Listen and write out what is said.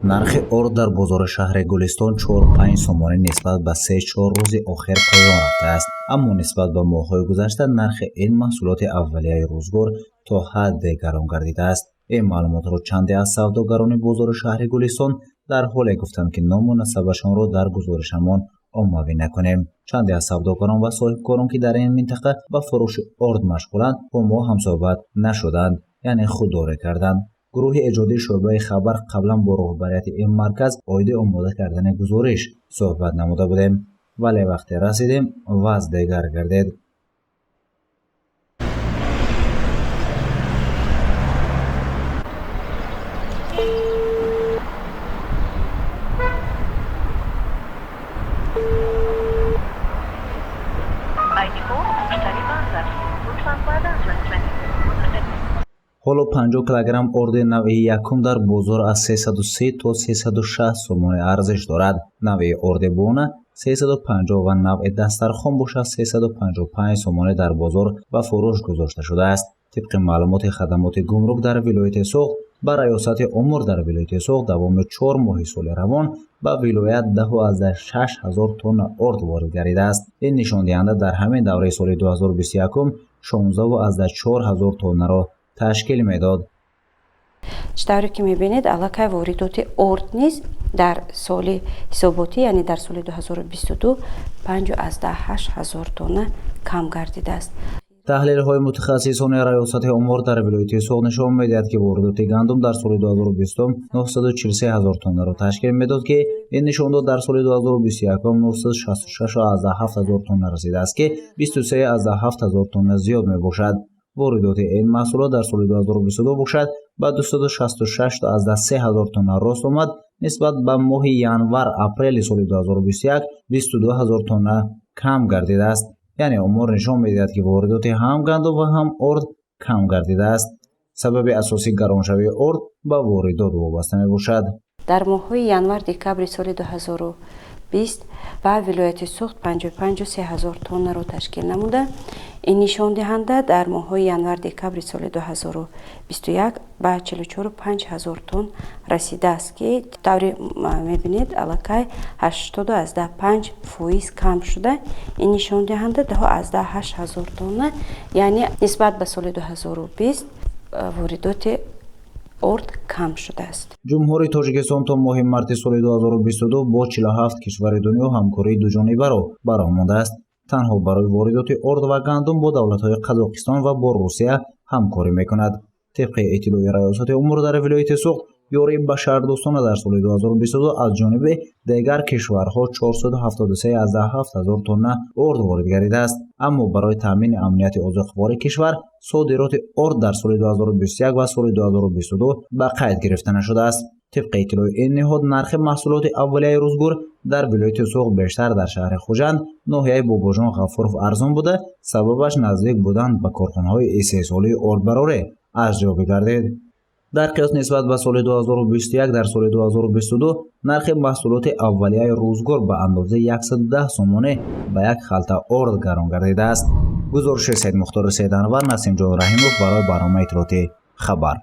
Нархи орд дар бозори шаҳри Гулистон 4-5 сомонӣ нисбат ба 3-4 рӯзи охир поён рафтааст. Аммо нисбат ба моҳҳои гузашта нархи ин маҳсулоти аввалияи рӯзгор то ҳадде гарон гардидааст. Ин маълумотро чанде аз савдогарони бозори шаҳри Гулистон дар ҳоле гуфтанд, ки ному насабашонро дар гузоришамон оммавӣ накунем. Чанде аз савдогарон ва соҳибкорон, ки дар ин минтақа ба фурӯши орд машғуланд, бо мо ҳамсӯҳбат нашуданд, яъне худдорӣ карданд. Гурӯҳи эҷодии шӯъбаи хабар қаблан бо роҳбарияти ин марказ оиди омода кардани гузориш суҳбат намуда будем, вале вақте расидем, вазъ дигар гардид. Ҳоло 50 килограмм орди навъи якум дар бозор аз 330 то 360 сомонӣ арзиш дорад. Навъи орди бона 350 ва навъи дастархон бошад 355 сомонӣ дар бозор ба фурӯш гузошта шудааст. Тибқи маълумоти хадамоти гумрук дар вилояти Суғд ба Раёсати омор дар вилояти Суғд давоми 4 моҳи соли равон ба вилоят 10,6 ҳазор тонна орд ворид гардидааст. Ин нишондиҳанда дар ҳамин давраи соли 2021 16,4 ҳазор тоннаро ташкил медод. Чӣ тавре ки мебинед, аллакай воридоти орд низ дар соли ҳисоботӣ, яъне дар соли 2022, 5,8 ҳазор тонна кам гардидааст. Таҳлилҳои мутахассисони Раёсати омор дар вилояти Суғд нишон медиҳад, ки воридоти гандум дар соли 2020 943 ҳазор тоннаро ташкил медод, ки ин нишондод дар соли 2021 966,7 ҳазор тонна расидааст, ки 23,7 ҳазор тонна зиёд мебошад. Воридоти ин маҳсулот дар соли 2022 бошад ба 266,3 ҳазор тонна рост омад, нисбат ба моҳи январ апрели соли 2021 22 ҳазор тонна кам гардидааст. Яъне омор нишон медиҳад, ки воридоти ҳам гандум ва ҳам орд кам гардидааст. Сабаби асосии гароншавии орд ба воридот вобаста мебошад. Дар моҳҳои январ декабри соли 2020 ба вилояти Суғд 55,3 ҳазор тоннаро ташкил намуда, ин нишондиҳанда дар моҳҳои январ декабри соли 2021 ба 44,5 ҳазор тонн расидааст, ки тавре мебинед, аллакай 80,5% кам шуда, ин нишондиҳанда 10,8 ҳазор тонна, яъне нисбат ба соли 2020 воридоти орд кам шудааст. Ҷумҳурии Тоҷикистон то моҳи марти соли 2022 бо 47 кишвари дунё ҳамкории дуҷонибаро ба роҳ мондааст. Танҳо барои воридоти орд ва гандум бо давлатҳои Қазоқистон ва бо Русия ҳамкорӣ мекунад. Тибқи иттилои Раёсати умур дар вилояти Суғд, ёрии башардӯстона дар соли 2022 аз ҷониби дигар кишварҳо 473,7 ҳазор тонна орд ворид гардидааст. Аммо барои таъмини амнияти озуқавории кишвар содироти орд дар соли 2021 ва соли 2022 ба қайд гирифта нашудааст. Тибқи иттилои ин ниҳод, нархи маҳсулоти аввалияи рӯзгор дар вилояти Суғд бештар дар шаҳри Хуҷанд, ноҳияи Бобоҷон Ғафуров арзон буда, сабабаш наздик будан ба корхонаҳои истеҳсолии ордбарорӣ арзёбӣ гардид. Дар қиёс нисбат ба соли 2021 дар соли 2022 нархи маҳсулоти аввалияи рӯзгор ба андозаи 110 сомонӣ ба як халта орд гарон гардидааст. Гузориши Саидмухтори Сайданвар, Насимҷон Раҳимов барои барномаи иттилоотӣ «Хабар».